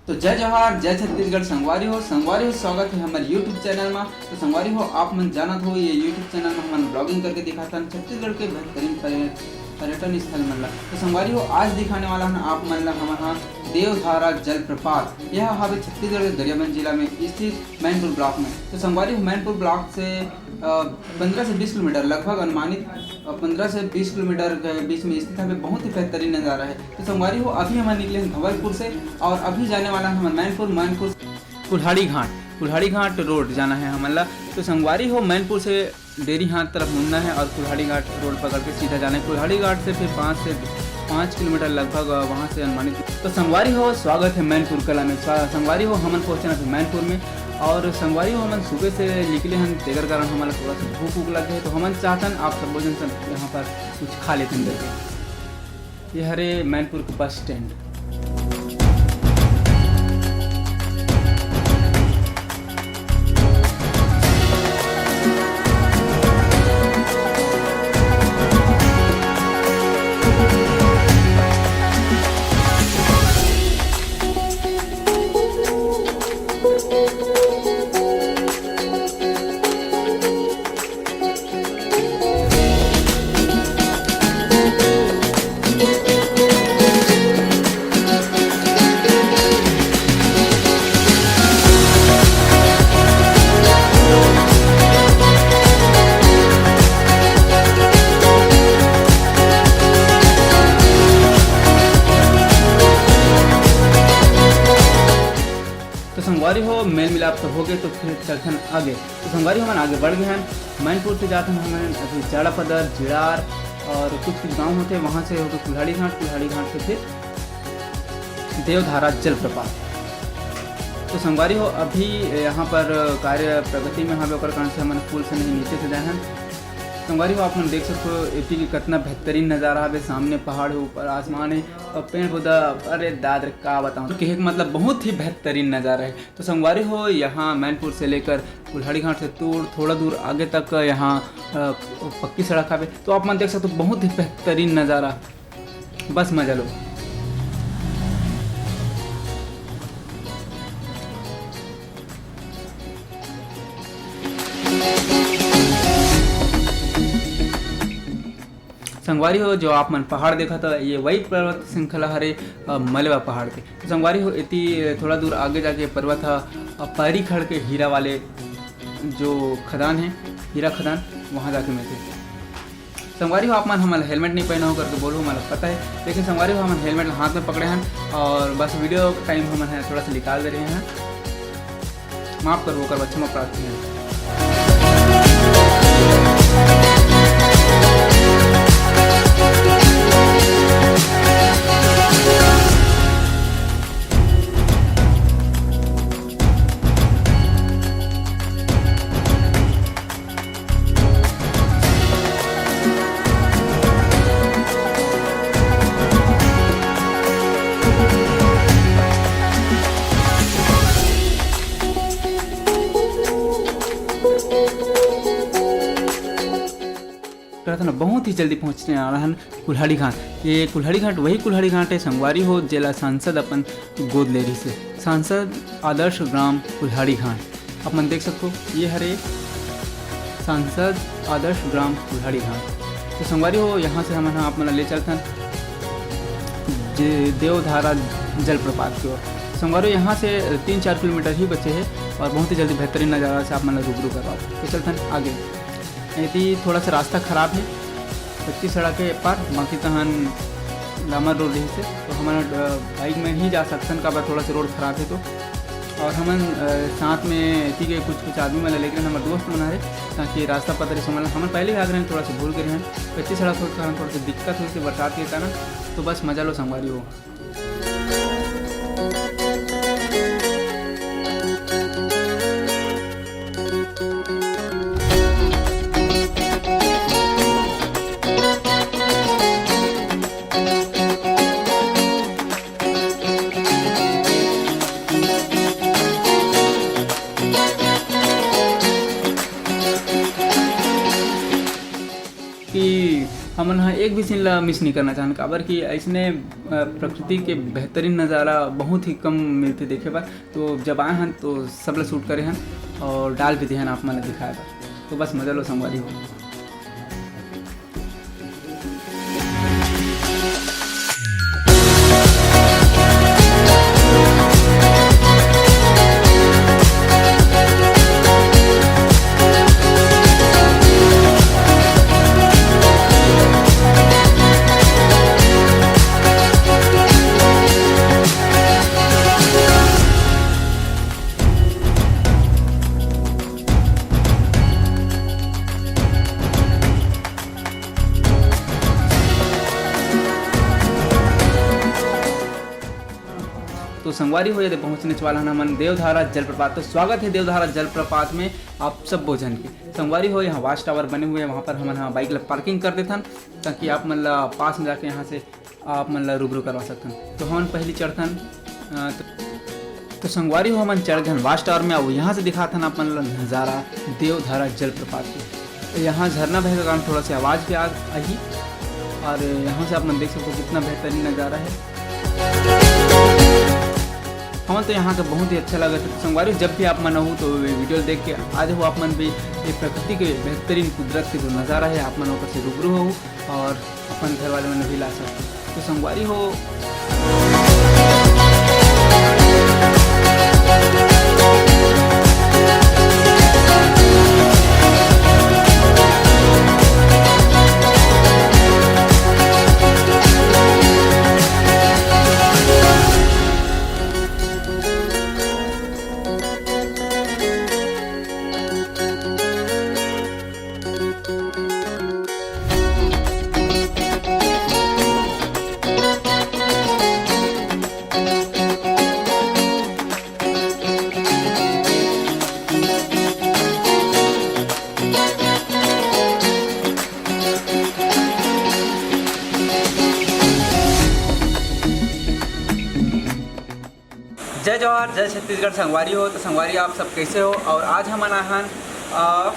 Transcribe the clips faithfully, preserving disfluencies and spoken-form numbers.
तो जय जोहार, जय छत्तीसगढ़ संगवारी हो। संगवारी हो, स्वागत है हमारे YouTube चैनल में। तो संगवारी हो, आप मन जानत हो, ये YouTube चैनल में हमन ब्लॉगिंग करके दिखाथन छत्तीसगढ़ के बेहतरीन पर्य-, पर्यटन स्थल मन ला। तो संगवारी हो, आज दिखाने वाला हन आप मन ला हमन हा देवधारा जलप्रपात। यह हवे छत्तीसगढ़ के गरियाबंद जिला में स्थित मैनपुर ब्लॉक में। तो संगवारी हो, मैनपुर ब्लॉक से, अ, पन्द्रह से बीस किलोमीटर लगभग अनुमानित, अ, पन्द्रह से बीस किलोमीटर के बीच में स्थित हवे। बहुत ही बेहतरीन नज़ारा है। तो संगवारी हो, अभी हमन निकले हैं धवलपुर से और अभी जाने वाला हन हमन मैनपुर, मैनपुर कुल्हाड़ी घाट, कुल्हाड़ी घाट रोड जाना है हमन ला। तो संगवारी हो, मैनपुर से डेरी हाथ तरफ मुड़ना है और कुल्हाड़ी घाट रोड पकड़ के सीधा जाना है। कुल्हाड़ी घाट से फिर पाँच से, पाँच किलोमीटर लगभग, अ, वहाँ से अनुमानित। तो संगवारी हो, स्वागत है मैनपुर कला में। स्वा-, संगवारी हो, हमन पहुँचे ना फिर मैनपुर में। और संगवारी हो, हमन सुबह से निकले हन, तेकर कारण हमन ला थोड़ा सा भूख उख लग गए। तो हमन चाहतन आप सब लोगन से यहाँ पर कुछ खा लेते हैं करके। ये हरे मैनपुर के बस स्टैंड। तो संगवारी हो, मेल मिलाप तो हो गए, तो फिर चलथन आगे। तो संगवारी हो, हमन आगे बढ़ गए हैं। मैनपुर से जाथन हमन अभी चाड़ापदर, जिड़ार और कुछ कुछ गांव होते, वहां से होके कुल्हाड़ी घाट, कुल्हाड़ी घाट से फिर देवधारा जलप्रपात। तो संगवारी हो, अभी यहाँ पर कार्य प्रगति में हवे, ओकर कारण से हमन पुल से नहीं, नीचे से जाए हैं। संगवारी हो, आप मन देख सकते हो, एती के कितना बेहतरीन नज़ारा हवे। सामने पहाड़ है, ऊपर आसमान है और पेड़ पौधा, अरे दाद रे, का बताऊँ, तो कहे के मतलब बहुत ही बेहतरीन नज़ारा है। तो संगवारी हो, यहाँ मैनपुर से लेकर कुल्हाड़ी घाट से दूर, थोड़ा दूर आगे तक यहाँ, अ, पक्की सड़क हवे। तो आप मन देख सकते हो, बहुत ही बेहतरीन नज़ारा, बस मजा लो। संगवारी हो, जो आप मन पहाड़ देखत हो, ये वही पर्वत श्रृंखला हरे, अ, मलवा पहाड़ के। तो संगवारी हो, एती थोड़ा दूर आगे जाके पर्वत ह, अ, पैरी खड़ के हीरा वाले जो खदान है, हीरा खदान, वहाँ जाके मिलते। संगवारी हो, आप मन हमन हेलमेट नहीं पहना हो करके बोलो, हमन ला पता है, लेकिन संगवारी हो, हमन हेलमेट ला हाथ में पकड़े हन और बस वीडियो टाइम हमन है थोड़ा सा निकाल दे रहे हैं। माफ करबो, ओकर बर क्षमा प्रार्थी हन। कहत हन, बहुत ही जल्दी पहुँचने वाला हन कुल्हाड़ी घाट। ये कुल्हाड़ी घाट वही कुल्हाड़ी घाट है, संगवारी हो, जेला सांसद अपन गोद ले रहिस हे। सांसद आदर्श ग्राम कुल्हाड़ी घाट, आप मन देख सकते हो, ये हरे सांसद आदर्श ग्राम कुल्हाड़ी घाट। तो संगवारी हो, यहाँ से हमन ह आप मन ला ले चलथन जे देवधारा जलप्रपात की ओर। संगवारी हो, यहाँ से तीन चार किलोमीटर ही बचे हैं और बहुत ही जल्दी बेहतरीन नज़ारा से आप मन ला रूबरू करवाओ। तो चलथन आगे। यदि थोड़ा सा रास्ता खराब है, कच्ची सड़क है, पर बाकी तहन डामर रोड रहिस हे, तो हमन, अ, बाइक में ही जा सकथन, काबर थोड़ा सा रोड खराब है तो। और हमन, अ, साथ में एती के कुछ, कुछ आदमी मन ला लेके हमर दोस्त मन हरे, ताकि रास्ता पता रही हमन, हमन पहले ही आगे रहेन, थोड़ा सा भूल गए हैं, कच्ची सड़क के कारण थोड़ा सा दिक्कत होइस हे बरसात के कारण, तो बस मजा लो संगवारी हो। कि हमन ह एक भी सीन ला मिस नहीं करना चाहन, काबर कि अइसने, अ, प्रकृति के बेहतरीन नज़ारा बहुत ही कम मिलथे देखे बर। तो जब आए हन तो सब ला शूट करे हन और डाल भी दे हन आप मन ला दिखाए बर। तो बस मजा लो संगवारी हो। तो संगवारी हो, ये दे पहुँचने वाला हन हमन देवधारा जलप्रपात। तो स्वागत है देवधारा जलप्रपात में आप सब झन के। संगवारी हो, यहाँ वॉच टावर बने हुए हैं, वहाँ पर हमन ह बाइक ला पार्किंग कर देथन, ताकि आप मन ला पास में जाके यहाँ से आप मन ला रूबरू करवा सकथन। तो हमन पहली चढ़थन, अ, तो, तो संगवारी हो, हमन चढ़ गए वॉच टावर में। अब यहाँ से दिखाथन आप मन ला नज़ारा देवधारा जलप्रपात के। तो यहाँ झरना बहे के कारण थोड़ा सा आवाज़ भी आ, आही, और यहाँ से आप मन देख सकते हो कितना बेहतरीन नज़ारा है। हमन तो यहाँ के बहुत ही अच्छा लगा। तो संगवारी, जब भी आप मन आहू तो ये वीडियो देख के आ जाओ, आप मन भी ये प्रकृति के बेहतरीन कुदरत के जो नज़ारा है आप मन ओकर से रूबरू हो और अपन घर वाले मन भी ला सकते। तो संगवारी हो, जय जोहार, जय छत्तीसगढ़। संगवारी हो तो संगवारी, आप सब कैसे हो? और आज हमन आए हन, अ,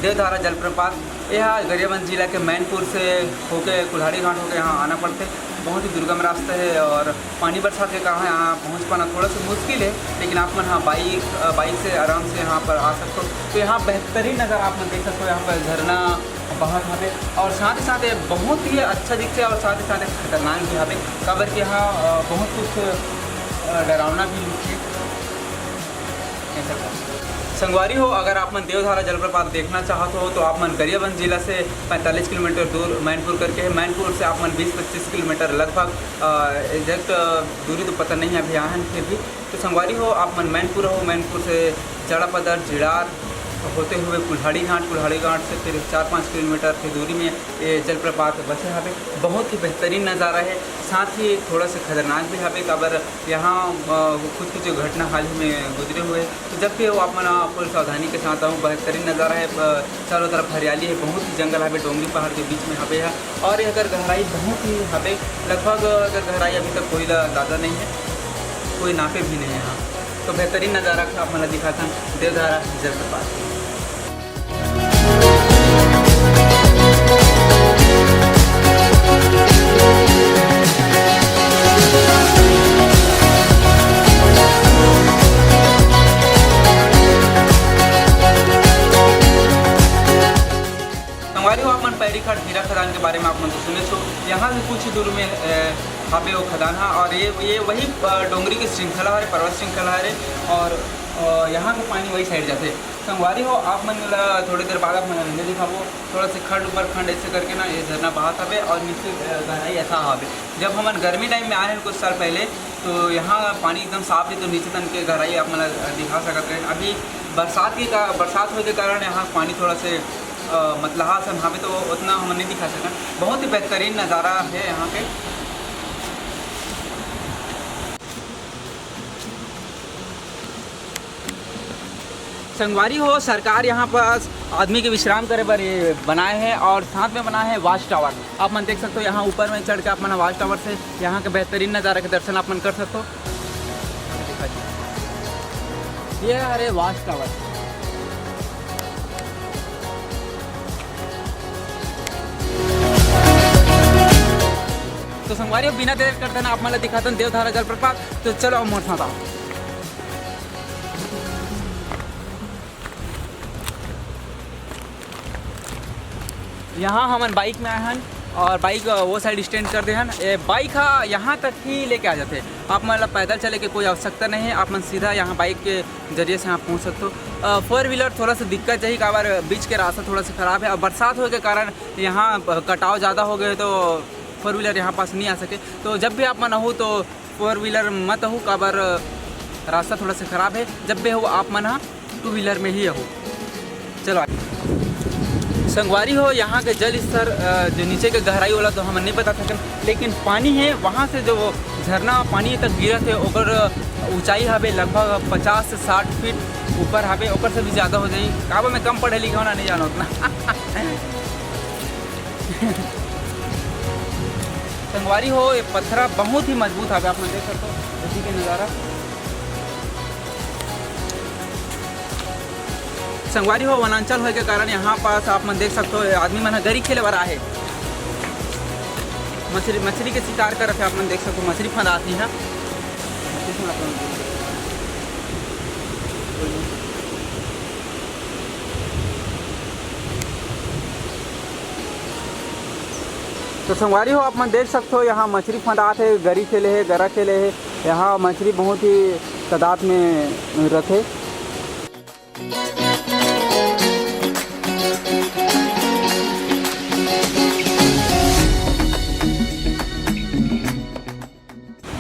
देवधारा जलप्रपात। यह गरियाबंद जिला के मैनपुर से होके, कुल्हाड़ी घाट होके यहाँ आना पड़थे। बहुत ही दुर्गम रास्ता है और पानी बरसात के कारण यहाँ पहुँच पाना थोड़ा सा मुश्किल है, लेकिन आप मन हाँ बाइक, अ, बाइक से आराम से यहाँ पर आ सकते हो। तो यहाँ बेहतरीन नज़ारा आप मन देख सकते हो। यहाँ पर झरना बहत हवे और साथ ही साथ ये बहुत ही अच्छा दिखथे और साथ ही साथ ये खतरनाक भी हवे, काबर कि यहाँ, अ, बहुत कुछ, अ, डरावना भी होथे। संगवारी हो, अगर आप मन देवधारा जलप्रपात देखना चाहत हो तो आप मन गरियाबंद जिला से पैंतालीस किलोमीटर दूर मैनपुर करके है। मैनपुर से आप मन बीस पच्चीस किलोमीटर लगभग, अ, एग्जैक्ट, अ, दूरी तो पता नहीं है अभी आहन, फिर भी। तो संगवारी हो, आप मन मैनपुर हो, मैनपुर से जड़ापदर, जिड़ार होते हुए कुल्हाड़ी घाट, कुल्हाड़ी घाट से फिर चार पाँच किलोमीटर के दूरी में ये जलप्रपात बसे हवे। बहुत ही बेहतरीन नज़ारा है, साथ ही थोड़ा सा खतरनाक भी हवे, काबर यहाँ, अ, कुछ कुछ घटना हाल ही में गुजरे हुए। तो जब भी हो, आप मन, अ, full सावधानी के साथ आओ। बेहतरीन नज़ारा है, अ, चारों तरफ हरियाली है, बहुत ही जंगल हवे, डोंगरी पहाड़ के बीच में हवे है। और ये अगर गहराई बहुत ही हवे, लगभग अगर गहराई अभी तक कोई ला अंदाज़ा नहीं है, कोई नापे भी नहीं है यहाँ। तो बेहतरीन नज़ारा आप मन ला दिखाथन देवधारा जलप्रपात। संगवारी हो, आप मन पैरीखड़ हीरा खदान के बारे में आप मन तो सुने हो। यहाँ से कुछ ही दूर में, अ, हवे वो खदान हा, और ये, ये वही, अ, डोंगरी के श्रृंखला हरे, पर्वत श्रृंखला हरे, और, अ, यहाँ के पानी वही साइड जाथे। संगवारी हो, आप मन ला थोड़ी देर बाद आप मन ला नदी दिखाबो। थोड़ा से खंड ऊपर खंड ऐसे करके ना ये झरना बहत हवे और नीचे, अ, गहराई ऐसा हवे। जब हमन गर्मी टाइम में आए हैं कुछ साल पहले, तो यहाँ पानी एकदम साफ है, तो नीचे तन के गहराई आप मन ला दिखा सकत रहे। अभी बरसात के का-, बरसात होए के कारण यहाँ पानी थोड़ा से, अ, मतलहा सन हवे, तो उतना हमन नहीं दिखा सकन। बहुत ही बेहतरीन नज़ारा है यहाँ के। संगवारी हो, सरकार यहाँ पर आदमी के विश्राम करे बर ये बनाए है और साथ में बनाए है वॉच टावर। आप मन देख सकते हो, यहाँ ऊपर में चढ़ के आप मन वॉच टावर से यहाँ के बेहतरीन नज़ारा के दर्शन आप मन कर सकते हो। ये हरे वॉच टावर। तो संगवारी हो, बिना देर करते ना आप मन ला दिखाथन देवधारा जलप्रपात। तो चलो अब मोर साथ आओ। यहाँ हमन बाइक में आए हन और बाइक, अ, वो साइड स्टैंड कर दे हन। ए, बाइक हा यहाँ तक ही लेके आ जाथे। आप मन ला पैदल चले के कोई आवश्यकता नहीं है, आप मन सीधा यहाँ बाइक के जरिए से यहाँ पहुँच सकते हो। अ, फोर व्हीलर थोड़ा सा दिक्कत जाही, काबर बीच के रास्ता थोड़ा सा खराब है और बरसात होए के कारण यहाँ, अ, कटाव ज़्यादा हो गए तो फोर व्हीलर यहाँ पास नहीं आ सके। तो जब भी आप मन आहू तो फोर व्हीलर मत आहू, काबर रास्ता थोड़ा सा खराब है। जब भी हो आप मन हा टू व्हीलर में ही आहू। चलो आगे। संगवारी हो, यहाँ के जल स्तर, अ, जो नीचे के गहराई वाला तो हमन नहीं बता सकन, लेकिन पानी है वहाँ से जो झरना पानी तक गिरत है, ओकर ऊंचाई हवे लगभग पचास से साठ फीट ऊपर हवे, ओकर से भी ज़्यादा हो जाही। काबर मैं कम पढ़े लिखे हो ना, नहीं जानो उतना। संगवारी हो, ये पथरा बहुत ही मजबूत हवे, आप मन देख सकते हो, एती के नज़ारा। संगवारी हो, वनांचल होए के कारण यहाँ पास आप मन देख सकते हो, आदमी मन ह गरी खेले बर आहे, मछली, मछली के शिकार करत हे। आप मन देख सकते हो, मछली फंदात हे यहाँ। तो संगवारी हो, आप मन देख सकथो, यहाँ मछरी फंदात हे, गरी खेले हे, गरा खेले हे। यहाँ मछरी बहुत ही तादाद में रथे।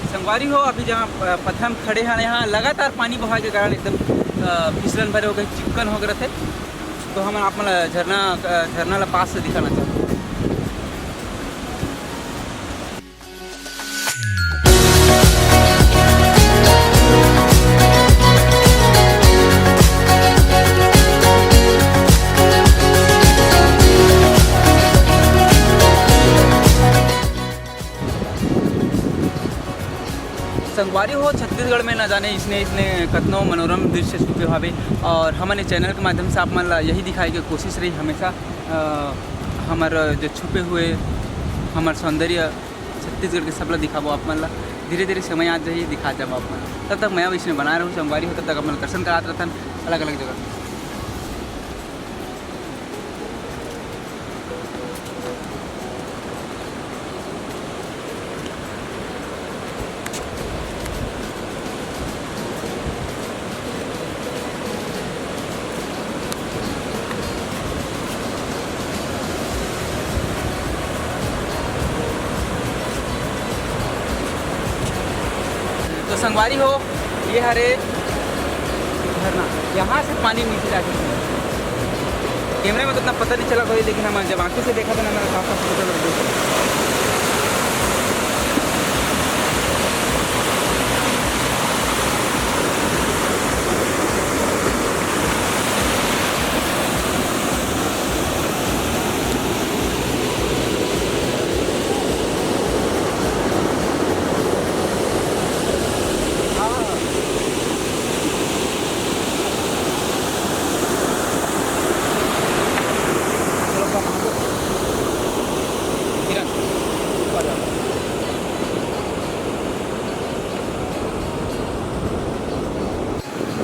संगवारी हो, अभी जहाँ प-, पथरा में खड़े हैं, यहाँ लगातार पानी बहाए के कारण एकदम, अ, फिसलन भरे हो गए, चिपकन हो गए रथे। तो हम आप मन ला झरना, अ, झरना ला पास से दिखाना चाहते हैं। संगवारी हो, छत्तीसगढ़ में न जाने इसने, इसने कतनो मनोरम दृश्य छुपे हवे और हमन ए चैनल के माध्यम से आप मन ला यही दिखाए के कोशिश रही हमेशा, अ, हमर जो छुपे हुए हमर सौंदर्य छत्तीसगढ़ के सब ला दिखाबो आप मन ला। धीरे-धीरे समय आ जाही, दिखा जाबो आप मन ला। तब तक मैं इसमें बना रहूँ संगवारी हो, तब तक आप मन ला दर्शन करात रहथन अलग-अलग जगह। तो संगवारी हो, ये हरे झरना, यहाँ से पानी नीचे जाके गिरता है। कैमरे में तो उतना पता नहीं चला कोई, लेकिन हम जब आंखों से देखा था ना, मेरा साफ साफ पता चला।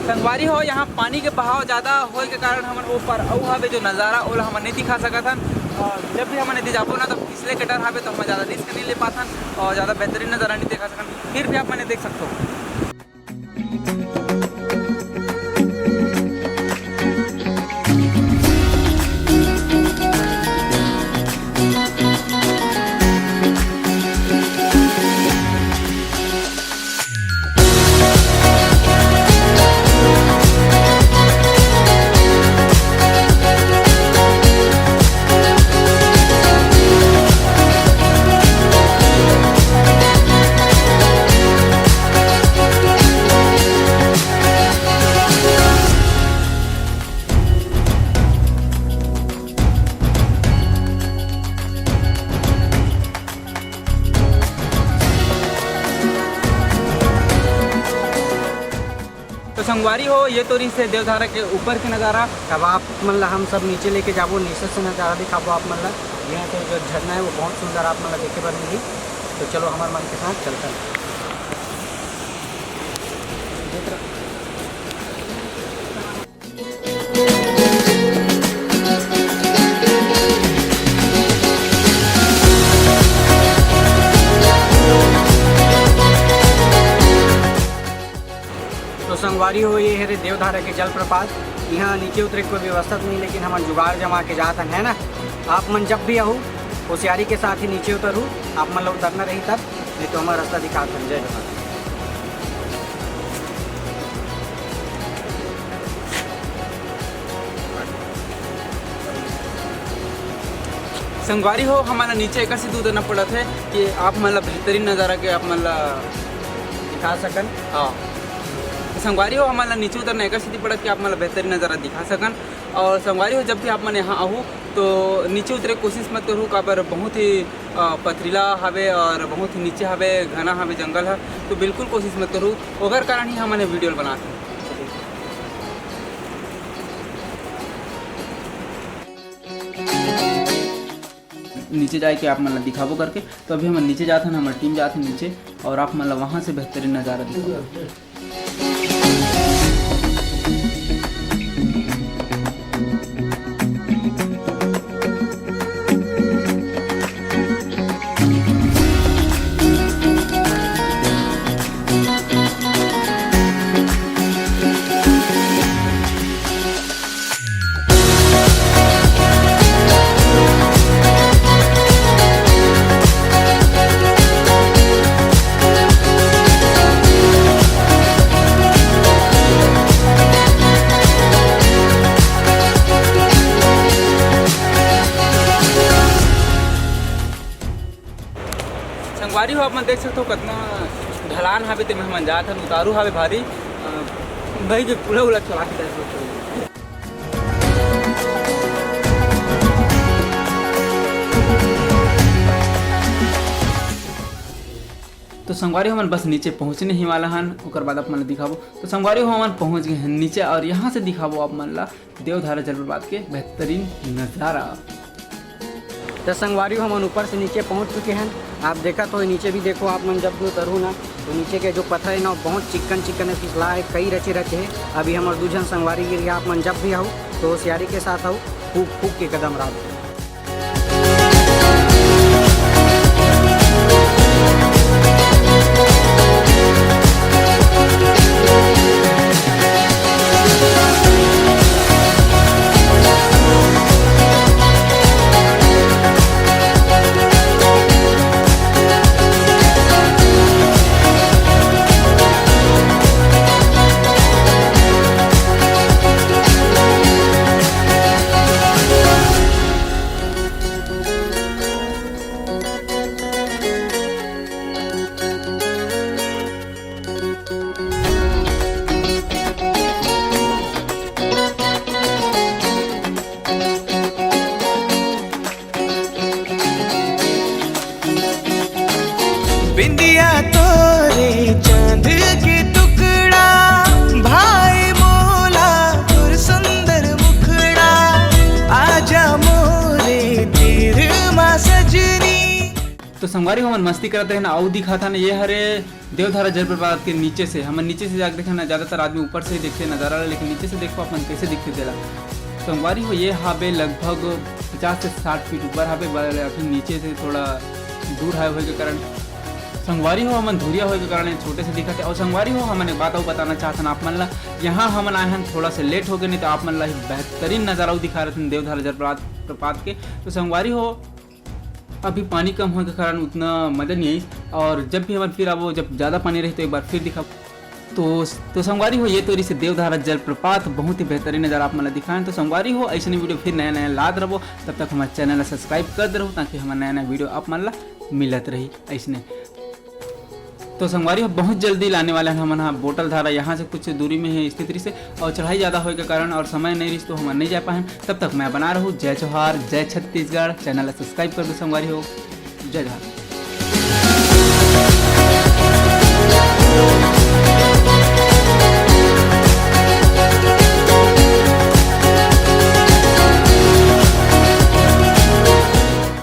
संगवारी हो, यहाँ पानी के बहाव ज़्यादा होए के कारण हमन ओ पार अउ हवे जो नज़ारा, ओला हमन नहीं दिखा सकत हन। और जब भी हमन एती जाबो ना, तो फिसले के डर हवे, तो हमन ज़्यादा रिस्क नहीं ले पाथन और ज़्यादा बेहतरीन नज़ारा नहीं दिखा सकन। फिर भी आप मन देख सकते हो। तो संगवारी हो, ये तो रहिस हे देवधारा के ऊपर के नज़ारा। अब आप मन ला हम सब नीचे लेके जाबो, नीचे से नज़ारा दिखाबो आप मन ला। यहाँ पे जो झरना है वो बहुत सुंदर आप मन ला देखे बर मिलही। तो चलो हमारे मन के साथ चलते हैं। तो संगवारी हो, ये हरे देवधारा के जलप्रपात। यहाँ नीचे उतरे के कोई व्यवस्था तो नहीं, लेकिन हमन जुगाड़ जमा के जात हन, है ना। आप मन जब भी आहू, होशियारी के साथ ही नीचे उतरहू। आप मन ला उतरना रही तब, नहीं तो हमर रास्ता दिखात हन। जय जोहार। संगवारी हो, हमन ला नीचे एकर सेती उतरना पड़त हे कि आप मन ला बेहतरीन नज़ारा के आप मन ला दिखा सकन। हाँ। तो संगवारी हो, हमन ला नीचे उतरना एकर सेती पड़त कि आप मन ला बेहतरीन नज़ारा दिखा सकन। और संगवारी हो, जब भी आप मन यहाँ आहू तो नीचे उतरे के कोशिश मत करहू, काबर बहुत ही, अ, पथरीला हवे और बहुत ही नीचे हवे, घना हवे जंगल ह, तो बिल्कुल कोशिश मत करहू। ओकर कारण ही हमन ये वीडियो बनात हन। नीचे जाए के आप मन ला दिखाबो करके। तो अभी हमन नीचे जात हन, हमर टीम जात हे नीचे और आप मन ला वहाँ से बेहतरीन नज़ारा दिखाबो। संगवारी हो, आप मन देख सकत हो कतना ढलान हावे, तेमे हमन जात हन, उतारू हावे भारी। अ, भाई के कूला उला चला के जात हन। तो संगवारी हो, हमन बस नीचे पहुँचने ही वाला हन, ओकर बाद आप मन ल दिखाबो। तो संगवारी हो, हमन पहुँच गए हन नीचे और यहाँ से दिखाबो आप मन ला देवधारा जलप्रपात के बेहतरीन नज़ारा। तो संगवारी हो, हमन ऊपर से नीचे पहुँच चुके हन। आप देखत हो नीचे भी देखो, आप मन जब भी उतरहू ना, तो नीचे के जो पथरा हे ना, बहुत चिक्कन चिक्कन हे, फिसला हे, कई रचे रचे हे। अभी हमर दू झन संगवारी गिर गया। आप मन जब भी आहू तो होशियारी के साथ आहू, फूक फूक के कदम राखहू। बिंदिया तोरे चांद के टुकड़ा, भाई मोला तोर सुंदर मुखड़ा, आजा मोरे तीर मा सजनी। तो संगवारी हो, हमन मस्ती करत रहे ना, अउ दिखात हन, ये हरे देवधारा जलप्रपात के नीचे से। हमन नीचे से जाके देखन ना, ज़्यादातर आदमी ऊपर से ही देखथे नज़ारा ला, लेकिन नीचे से देखो अपन कैसे दिखथे तेला। संगवारी हो, ये हाबे लगभग पचास से साठ फीट ऊपर हाबे, ब-, अभी नीचे से थोड़ा दूर हावे होए के कारण। संगवारी हो, हमन धुरिया होए के कारण ये छोटे से दिखत हे। और संगवारी हो, हमन एक बात अउ बताना चाहत हन आप मन ला, यहाँ हमन आए हन थोड़ा से लेट हो गए, नहीं तो आप मन ला ही बेहतरीन नज़ारा अउ दिखा रहते हैं देवधारा जलप्रपात, प्रपात के। तो संगवारी हो, अभी पानी कम होए के कारण उतना मजा नहीं आई, और जब भी हमन फिर आबो, जब ज़्यादा पानी रही तो एक बार फिर दिखा। तो, तो संगवारी हो, ये तो रहिसे देवधारा जलप्रपात, बहुत ही बेहतरीन नज़ारा आप मन ला दिखाएं। तो संगवारी हो, ऐसने वीडियो फिर नया नया लात रहबो, तब तक हमारे चैनल ला सब्सक्राइब कर दे रहो, ताकि हमारे नया नया वीडियो आप मन ला मिलत रही। ऐसने तो संगवारी हो, बहुत जल्दी लाने वाले हैं हमन हा बोटल धारा, यहाँ से कुछ दूरी में ही स्थित रहिसे, और चढ़ाई ज़्यादा होए के कारण और समय नहीं रहिस तो हमन नहीं जा पाए। तब तक मैं बना रहूँ। जय जोहार, जय छत्तीसगढ़। चैनल ला सब्सक्राइब कर दो संगवारी हो। जय जोहार।